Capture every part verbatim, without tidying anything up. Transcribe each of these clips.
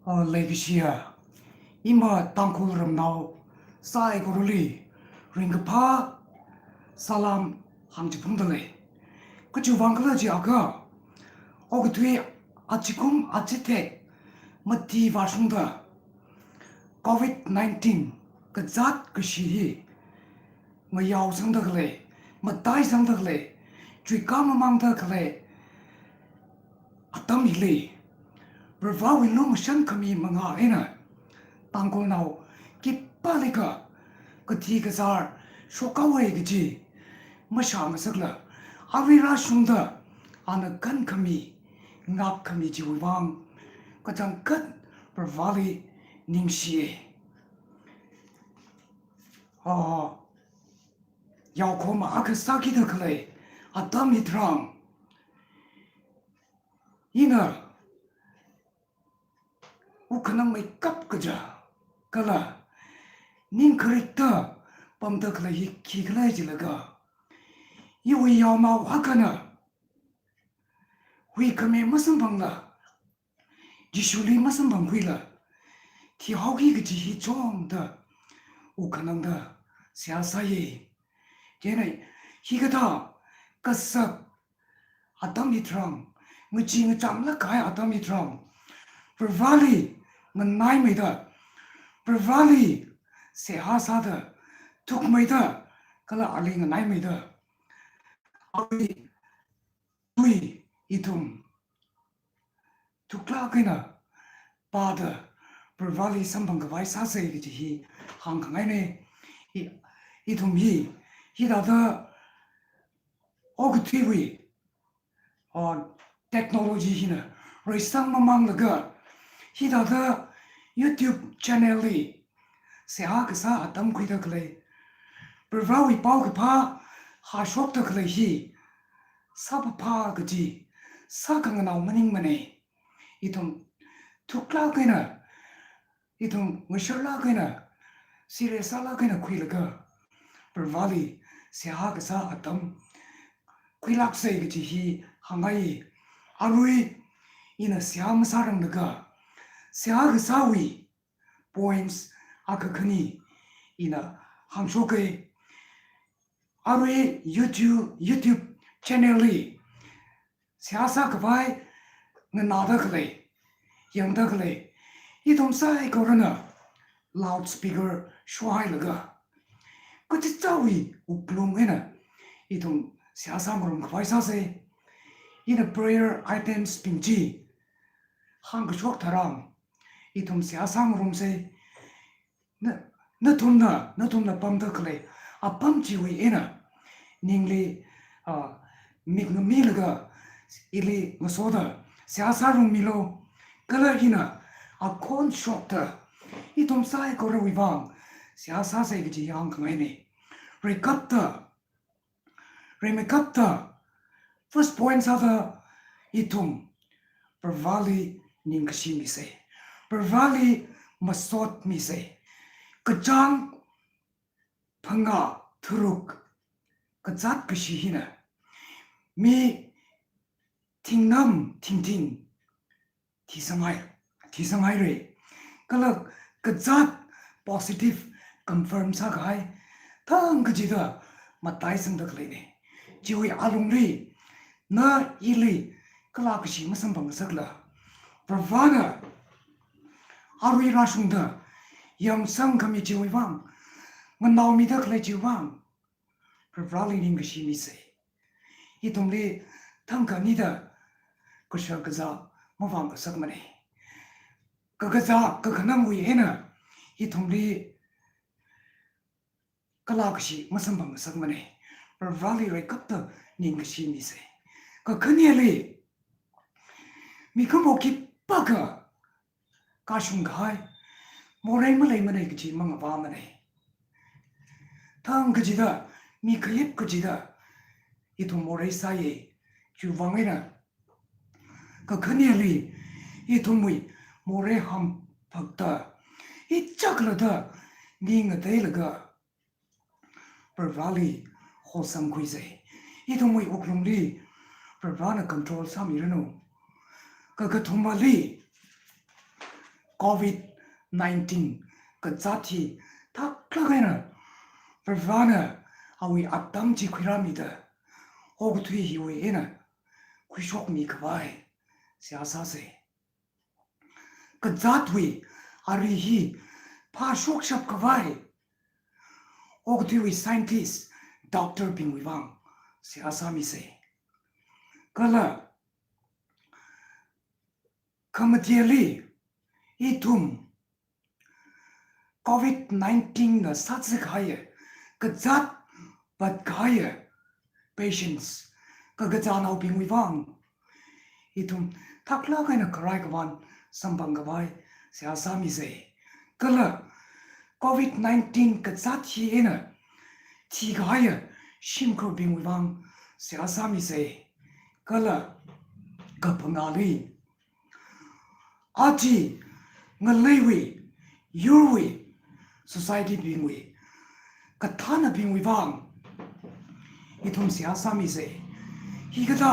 Ah, leikashiya, ima Tangkhul ramnao saikorali ringkaphā salam hāngchiphungda lei. Kachiwui vang khala jiakha, okathui achikum achithek mati vāshungda covid nineteen kazāt kashi hi ngayaosangda khalei, mataisangda khalei, chuikā mamangda khalei atam hili, Prohowui lumashan khami manga eina Tangkhulnao khipālikha kathi kazār shokhaowei kaji mashāngasakla, arui rāshungda ana kankhami, ngapkhami chiwui vang kachangkhat Proholi ningshiya. Ah, yaokahoma akha sākida khalei atam hitharan, ina wukhanang meikap kaja kala ning kharikta pamda khalei hi khikhala jilaga, iwui yaonao akhana huikhame masamphangla, Jishuli masamphangkhuila thihaoki kaji hi chungda wukhanangda seihā sāya. Chieina hikathā kasak atam hitharan, ngachee ngachamlāk kahai atam hitharan, Proholi nganaimeida, Proholi seihā sāda, thukmeida, kala ali nganaimeida, ali tui ithum thuklāk eina pāda Proholi samphang khavai sāsa kaji hi hāngkhangaina. I, ithum hi, hithāda okathuiwui, ah, technology hina reisang mamanglaga, hithāda YouTube channel li seihā kasā atam khuida khalei, Prohowui paokaphā hāshokda khalei hi sāphaphā kaji sākhanganao maningmana. Ithum thuklāk eina, ithum ngasharlāk eina, serious sālāk eina khuilaga, Proholi seihā kasā atam khuilāksa kaji hi hāngngai. Arui ina seihā masāranglaga, seihā kasāwui points akha khani ina hāngshoka. Arui YouTube, YouTube channel li seihā sākhavai nganāda khalei, yangda khalei, ithum saikorana loudspeaker shohailaga, kachichāwui wuklung eina ithum seihā sāngarum khavai sāsa. Ina prayer items bing chi hāngkashok tharan, ithum seihā sāngarumsa. Na, nathumna, nathumna pamda khalei apam chiwui eina ningli, ah, mik ngamilaga ili ngasoda seihā sārummilu. Kala ina akhon shokta ithum saikorawui vang seihā sāsa kaji hāngkhangaina. Reikapta, reimeikapta, first point sāda ithum Proholi ningkashi misa, Proholi masot misa. Kachāng phangā tharuk kazāt kashi hina mi thingnam thingthing thisanghai, thisanghai re. Kala kazāt positive confirm sākahai thang kachida mataisangda khaleina. Chiwui alungli na ili kala kashi masamphangngasakla, Prohona arui rāshungda yangsangkhami chiwui vang, nganaomida khalei chiwui vang, Proholi ningkashi misa. Ithumli thangkha nida kashak kazā mavāngasakmana. Kakazā kakhanangwui eina ithumli kala kashi masamphangngasakmana. Proholi reikapta ningkashi misa. Kakhaneli, mikumo khipākha kashung kahai morei maleimana kaji mangavāmana. Thang kachida, mi khayip kachida ithum morei sāya, chiwui vang eina. Kakhaneli, ithumwui morei hamphakta, ichak lada ning ngateilaga Proholi hosamkhuisa. Ithumwui wuklungli Prohona control sāmiranu. Kakathumali, COVID nineteen kazāt hi thaklāk eina Varivarāna awui atam chi khuirāmida okathui hiwui eina khuishokmi khavai seihā sāsa. Kazātwui ari hi phāshokshap khavai okathuiwui scientist, doctor bingwui vang seihā sāmisa. Kala khamateli ithum COVID nineteen na sātsi kahaiya, kazāt vāt kahaiya patients, kakazānaobingwui vang ithum thaklāk eina kharai khavān samphang khavai seihā sāmisa. Kala COVID nineteen kazāt hi eina thikahaiya shimkhurbingwui vang seihā sāmisa. Kala kaphangāli, aja ngaleiwui, yurwui, society bingwui, kathānabingwui vang ithum seihā sāmisa. Hikathā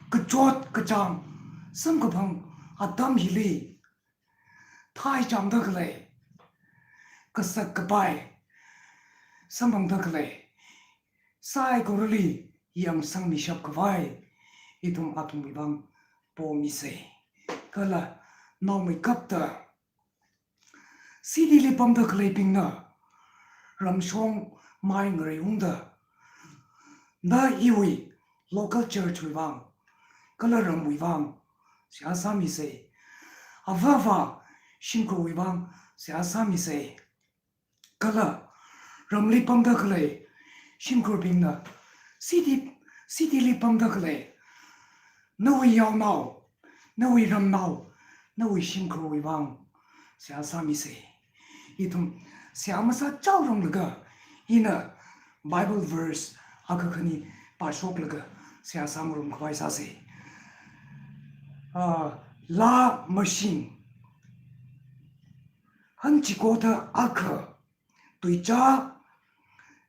kachot kachāng samkaphang atam hili thaichāngda khalei, kasak kapai samphangda khalei saikorali yangsangmishap khavai ithum athumwui vang pomisa. Kala naomeikapta city li pamda khaleibingna ramshong mai ngareiungda, na iwui local church wui vang kala ramwui vang seihā sāmisa. Avāva shimkhurwui vang seihā sāmisa. Kala ramli pamda khalei shimkhurbingna, city, city li pamda khalei nawui yaonao, nawui ramnao, nawui shimkhurwui vang seihā sāmisa. Ithum seihā masāchaoranglaga, ina Bible verse akha khani pāshoklaga seihā sāngarum khavai sāsa. Ah, laa mashing, hanchikoda akha, tuichā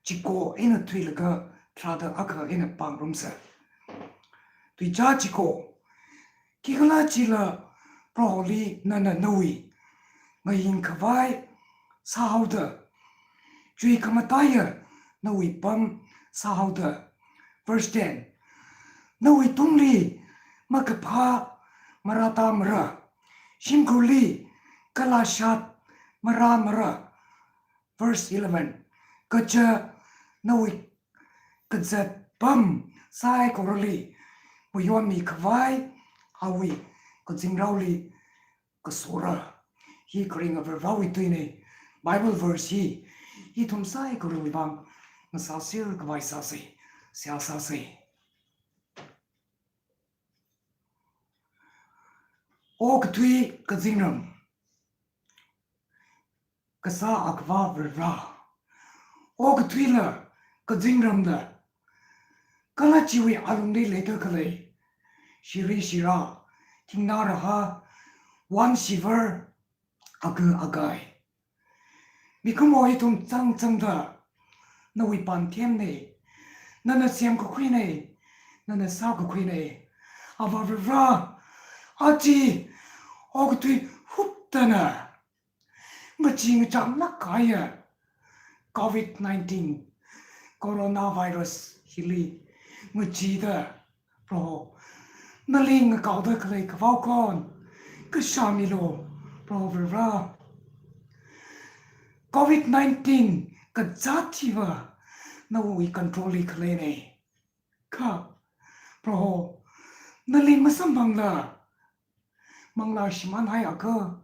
chiko eina thuilaga tharāda akha eina pāngarumsa. Tuichā chiko, khikhalajila Proholi nana nawui ngayin khavai sāhaoda, chuikhamataiya nawui pam sāhaoda. Verse ten, nawui tungli makaphā marātamara, shimkhurli kalashat marāmara. Verse eleven, kaja nawui kazat pam saikorali mayonmi khavai awui kazingraoli kasora. Hi kharinga Varivarāwui tuina. Bible verse hi ithum saikorawui vang ngasāser khavai sāsa, seihā sāsa. Okathui kazingram, Kasā Akhavā Varivarā, okathuila kazingramla kala chiwui alungli leida khalei shiri shira, thingna raha, wan shivar, aga agai, mikumo ithum chāngchāngda nawui pānthemna, nana semkakhuina, nana sākakhuina. Avā Varivarā, aja okathui huptana ngachee ngacham lāk kahaiya COVID nineteen, coronavirus hili ngacheeda, Proho, nali ngakaoda khalei kavao khon kashā milu, Proho Varivarā. COVID nineteen kazāt hiva nawui control li khaleina. Kha, Proho, nali masamphangla manglā shimānhaiakha,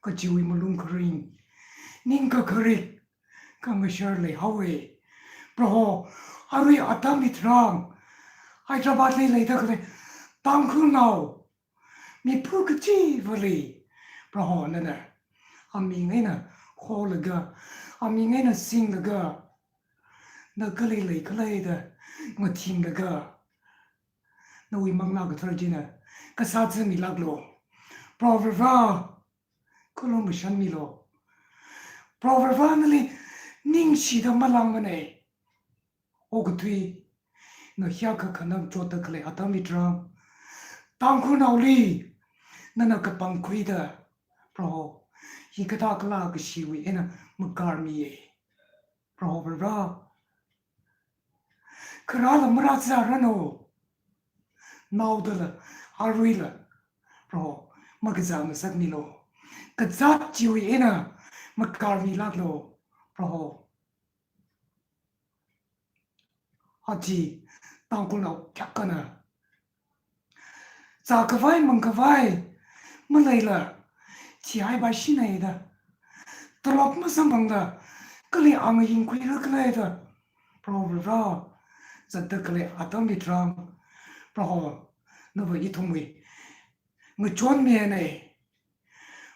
kachiwui malung kharing, ning kakharik, khangasharli haowa. Proho, arui atam hitharan Hyderabad li leida khalei Tangkhulnao miphu kachivali, Proho, nana aming eina holaga, aming eina singlaga, na kali leikhala da ngathinglaga, nawui Manglā Kathara china kasā zimilāklu. Proho Varivarā, khuilumashan milu. Proho Varivarā, nali ningshida malangmana. Okathui, na hiyākha khanang chotda khalei atam hitharan Tangkhulnaoli nana kapangkhuida, Proho, Hikathā kala kashiwui eina makarmiya. Proho Varivara, kharāla marāzāranu. Naodala, aruila, Proho, makazā ngasakmilu. Kazāt chiwui eina makarmilāklu, Proho. Aja Tangkhulnao kayākhana zākhavai mangkhavai maleila, thihaipaishina da, tolop masamphangla kali angaying khuira khala da, Proho Varivara, zatda khalei atam hitharan, Proho, nava ithumwui ngachonmina.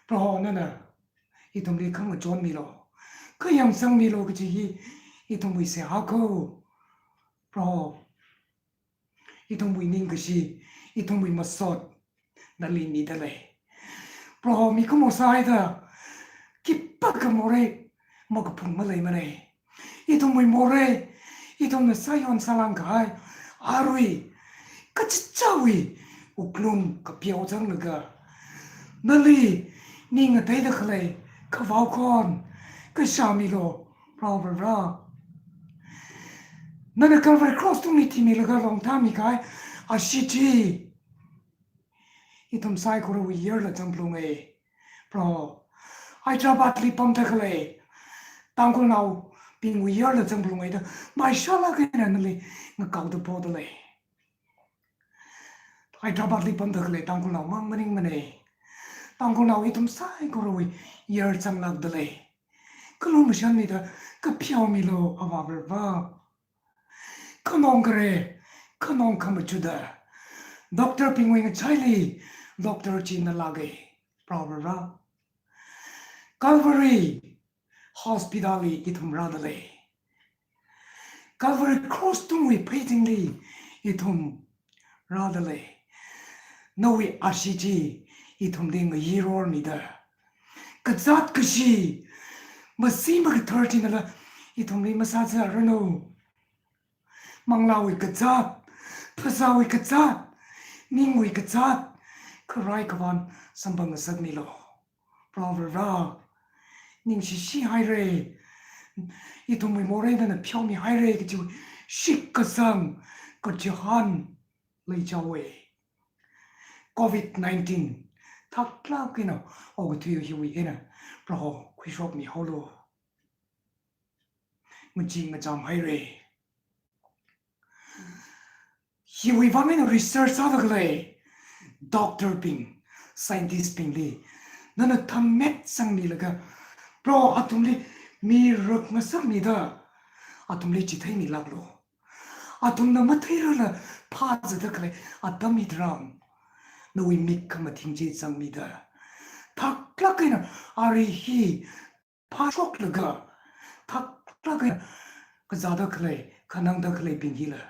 Proho, nana ithumli khangachonmilu, khayangsangmilu kaji hi ithumwui seihā ko. Proho, ithumwui ningkashi, ithumwui masot nali midalei. Proho, mikumo sāhaida khipākha morei makaphung maleimana. Ithumwui morei, ithumna sāyon sālāng kahai arui kachichāwui wuklung kapeo zanglaga, nali ning ngateida khalei kavao khon kashāmilu, Proho Varivara. Nana Calvary Cross tungli thimilaga longthāmi kahai ashee chi ithum saikorawui yerla zangphalunga. Proho, Hyderabad li pamda khalei Tangkhulnaobingwui yerla zangphalunga da maishālāk eina nali ngakaoda podalei. Hyderabad li pamda khalei Tangkhulnao mang maningmana. Tangkhulnao ithum saikorawui yer zanglākdalei. Khalumashanmida kapheomilu, Avā Varivara. Khanong khare, khanong khamachuda doctor bingwui ngachaili doctor chi nalāka, Proho Varivara. Calvary Hospital li ithum rādalei. Calvary Cross tungwui pheitingli ithum rādalei. Nawui ashee chi ithumli ngayirormida, kazāt kashi masi makathar chinala ithumli masāzāranu. Manglāwui kazāt, phasāwui kazāt, ningwui kazāt, kharai khavān samphang ngasakmilu. Proho Varivara, ningshishihaira. Ithumwui morei nana pheomihaira kajiwui shitkasang kachihān leichaowa. Covid nineteen thaklāk eina okathui hiwui eina Proho khuishokmihaolu. Maching macham haira. Hiwui vang eina research sāda khalei doctor bing, scientist bingli nana thammet sangmilaga, Proho, athumli mirak ngasakmida, athumli chitheimilāklu. Athumna matheirarla phāzāda khalei atam hitharan, nawui mik khamathing chi zangmida, thaklāk eina arui hi phāshoklaga, thaklāk eina kazāda khalei, khanangda khaleibing hila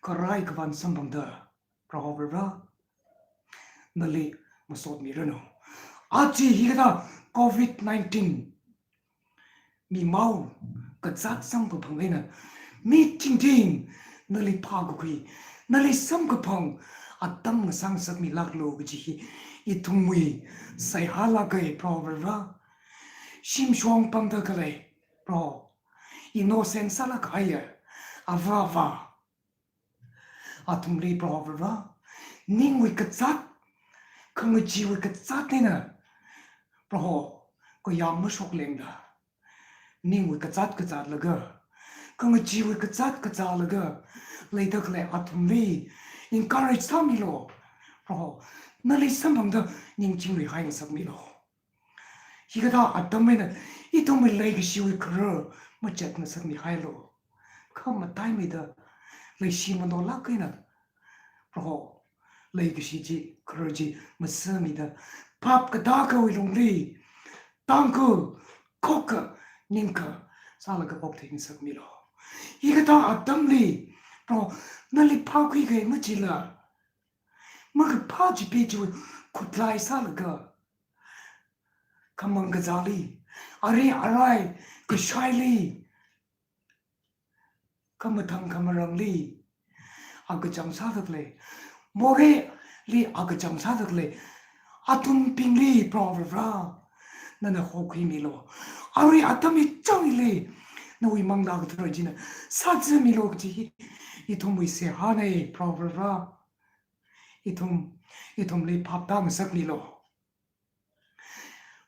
kharai khavān samphangda, Proho Varivara, nali masotmiranu. Aja hikathā Covid nineteen mimao kazāt samkaphang eina mi tingting nali phākakhui, nali samkaphang atam ngasā ngasakmilāklu kaji hi ithumwui seihālāka, Proho Varivara. Shimshong pamda khalei, Proho, innocent sālāk kahaiya avā avā, athumli, Proho Varivara, ningwui kazāt, khangacheewui kazāt eina, Proho, kayang mashoklengla, ningwui kazāt kazātlaga, khangacheewui kazāt kazālaga leida khalei athumli encourage sāmilu. Proho, nali samphangda ningchingri hai ngasakmilu. Hikathā atam eina ithumwui leikashiwui kharar machat ngasakmihailu. Khamataimida, leishi manolāk eina, Proho, leikashi chi, kharar chi masāmida, phap katākhawui lungli Tangkhul khokkha ningkha sālaga okthei ngasakmilu. Hikathā atamli, Proho, nali phākhui kahai machila, makaphā chipeechiwui khutlai sālaga, khamang kazāli, ari arai kashaili, khamathang khamarangli akachang sāda khalei, moreili akachang sāda khalei athumbingli, Proho Varivara, nana hokhuimilu. Arui atam hichang hili nawui Manglā Kathara china sāzāmilu kaji hi ithumwui seihāna, Proho Varivara. Ithum, ithumli phaptāngasakmilu.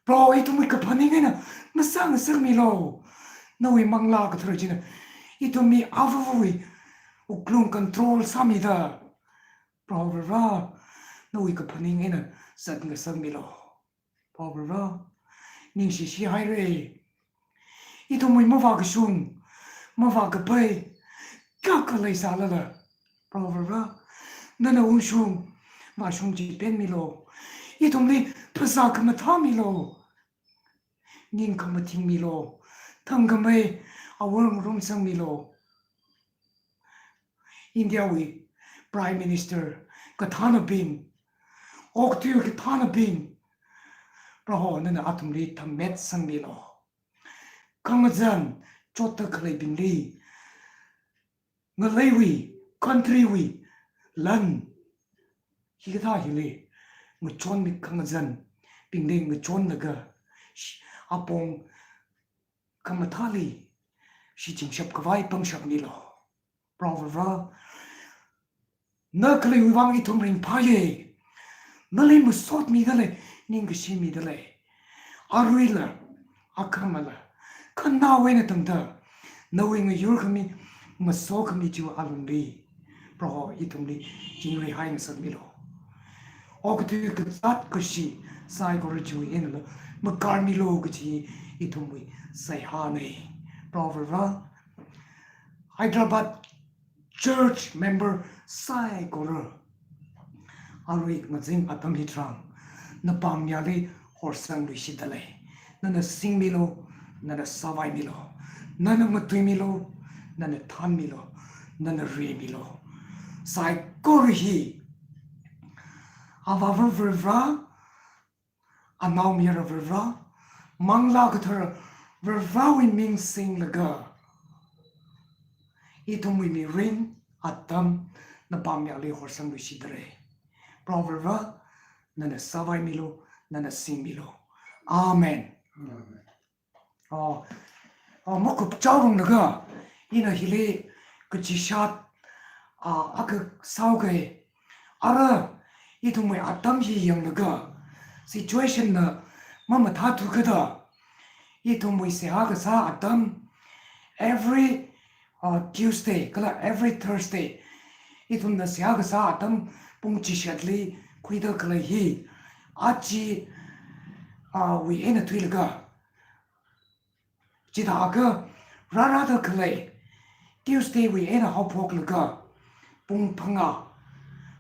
Proho, ithumwui kaphaning eina ngasāngasakmilu. Nawui Manglā Kathara china ithumwui avāvawui wuklung control sāmida, Proho Varivara, nawui kaphaning eina zatngasakmilu. Proho Varivara, ningshishihaira. Ithumwui mavākashung, mavākapai kayākha leisālala, Proho Varivara, nana ungshung vāshung chipenmilu. Ithumli phasā khamathāmilu. Ning khamathingmilu. Thangkhamei awor ngarumsangmilu. Indiawui Prime Minister kathānabing, okathui kathānabing, Proho, nana athumli thammetsangmilu. Khangazan chotta khaleibingli, ngaleiwui, country wui lan, hikathā hili ngachonmi khangazanbingli ngachonlaga, sh-, apong khamathāli shichinshap khavai pangshapmilu. Proho Varivara, na khaleiwui vang ithum ringphāya. Nali masotmida lei, ningkashi mida lei. Aruila, akhamala, khanaowui eina tangda, nawui ngayurkhami, masokhami chiwui alungli, Proho, ithumli chingrihaingasakmilu. Okathui kazāt kashi saikora chiwui einala makarmilu kaji ithumwui seihāna. Proho Varivara, Hyderabad church member saikora arui ngazin atam hitharan napāng mayāli horsangluishida lei. Nana singmilu, nana sāvaimilu, nana matuimilu, nana thanmilu, nana rimilu. Saikora hi Avāva Varivara, Anaomayara Varivara, Manglā Kathara Varivarawui ming singlaga, ithumwui mirin atam napāng mayāli horsangluishida lei. Proho Varivara, nana sāvaimilu, nana singmilu. Amen. Amen. Oh, oh, makupchaorunglaga, ina hili kachishat, ah, akha sāuka. Ara, ithumwui atam hi yanglaga, situation na mamathāthu kajida, ithumwui seihā kasā atam, every, uh, Tuesday, kala every Thursday, ithumna seihā kasā atam pung chishatli khuida khalei hi, aja, uh, wui eina thuilaga, chithākha rārada khalei Tuesday wui eina haophoklaga, pung phangā,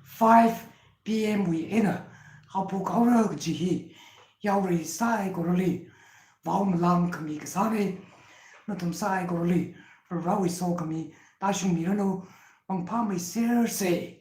five P M wui eina haophok haora kaji hi yaorei saikorali vaomalam khami kasāna. Nathum saikorali Varivarawui sokhami tāshungmiranu, mangphāmeisersa.